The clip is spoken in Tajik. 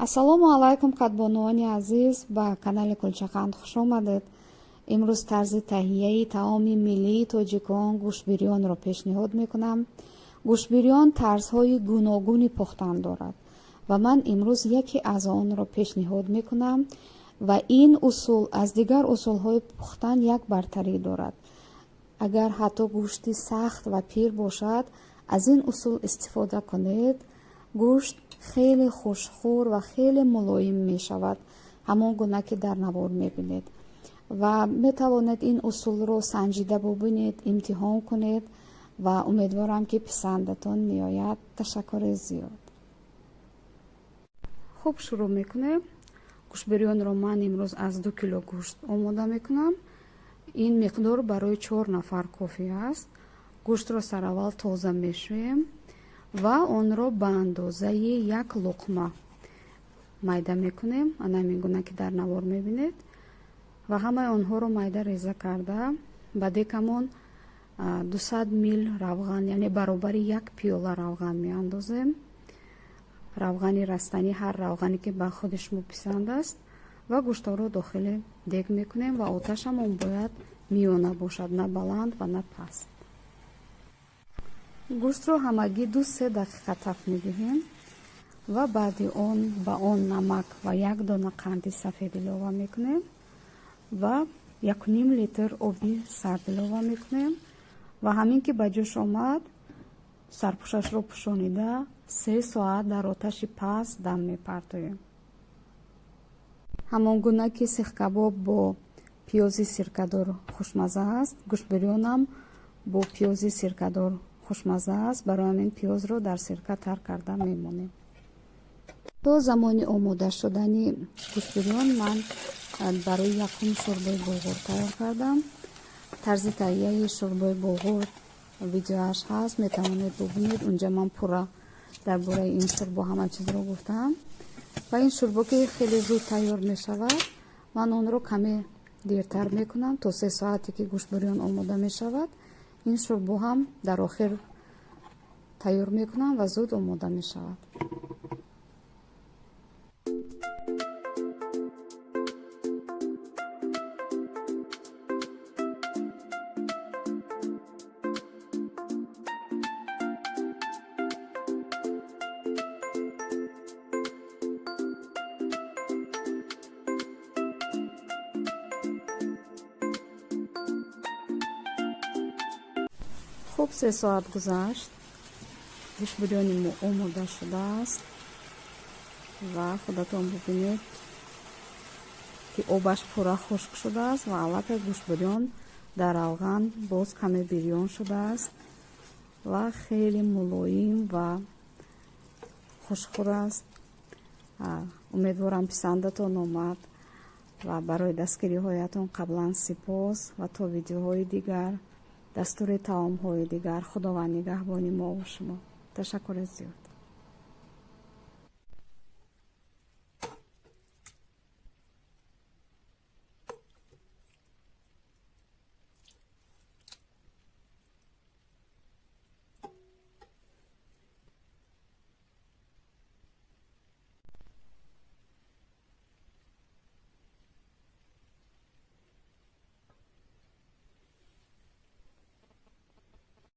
Ассалому алайкум, кадбонуони азиз, ба канали Кулчақанд хуш омадед. Имрӯз тарзи таҳияи таоми миллии тоҷикон гӯштбирёнро пешниҳод мекунам. Гӯштбирён тарзҳои гуногуни пухтан дорад ва ман имрӯз яке аз онро пешниҳод мекунам ва ин усул аз дигар усулҳои пухтан як бартарӣ дорад. Агар ҳатто гӯшти сахт ва пир бошад, аз ин усул истифода кунед, гӯшт хеле хушхӯр ва хеле мулоим мешавад, ҳамон гуна ки дар навор мебинед. Ва метавонед ин усулро санҷида бубинед, имтиҳон кунед ва умедворам, ки писандатон меояд. Ташаккури зиёд. Хуб, шурӯъ мекунем. Гӯштбирёнро ман имрӯз аз 2 кило гӯшт омода мекунам. Ин миқдор барои чор нафар кофӣ аст. Гӯштро сараввал тоза мешӯем ва онро ба андозаи як луқма майда мекунем, ана ҳамин гуна ки дар навор мебинед. Ва ҳамаи онҳоро майда реза карда, ба декамон 200 мил равған, яъне баробари як пиёла равған меандозем. Равғани растанӣ, ҳар равғане ки ба худи шумо писанд аст, ва гӯштҳоро дохили дег мекунем ва оташамон бояд миёна бошад, на баланд ва на паст. Гӯштро ҳамагӣ 2-се дақиқа таф медиҳем ва баъди он ба он намак ва як дона қанди сафед илова мекунем ва 1,5 литр оби сард илова мекунем. Ва ҳамин ки ба ҷӯш омад, сарпӯшашро пӯшонида, 3 соат дар оташи паст дам мепартоем. Ҳамон гуна ки сихкабоб бо пиёзи сиркадор хушмаза аст, гӯштбирёнам бо пиёзи сиркадор хушмаза аст. Барои ҳамин пиёзро дар сирка тар карда мемонем. То замони омода шудани гӯштбирён ман барои якум шӯрбои булғур тайёр кардам. Тарзи таҳияи шӯрбои булғур видеоаш ҳаст, метавонед бубинед. Унҷа ман пурра дар бораи ин шӯрбо ҳама чизро гуфтам. Ва ин шӯрбо ки хеле зуд тайёр мешавад, ман онро каме дертар мекунам. То 3 соате ки гӯштбирён омода мешавад, ин шӯрбо ҳам дар охир тайёр мекунам ва зуд омода мешавад. Хуб, 3 соат гузашт, гӯштбирёни мо омода шудааст ва худатон бубинед, ки обаш пурра хушк шудааст ва аллакай гӯштбирён дар равған боз каме бирён шудааст ва хеле мулоим ва хушхӯр аст. Умедворам, писандатон омад ва барои дастгириҳоятон қаблан сипос. Ва то видеоҳои дигар, дастури таомҳои дигар, Худованд нигаҳбони мо ва шумо. Ташаккури зиёд.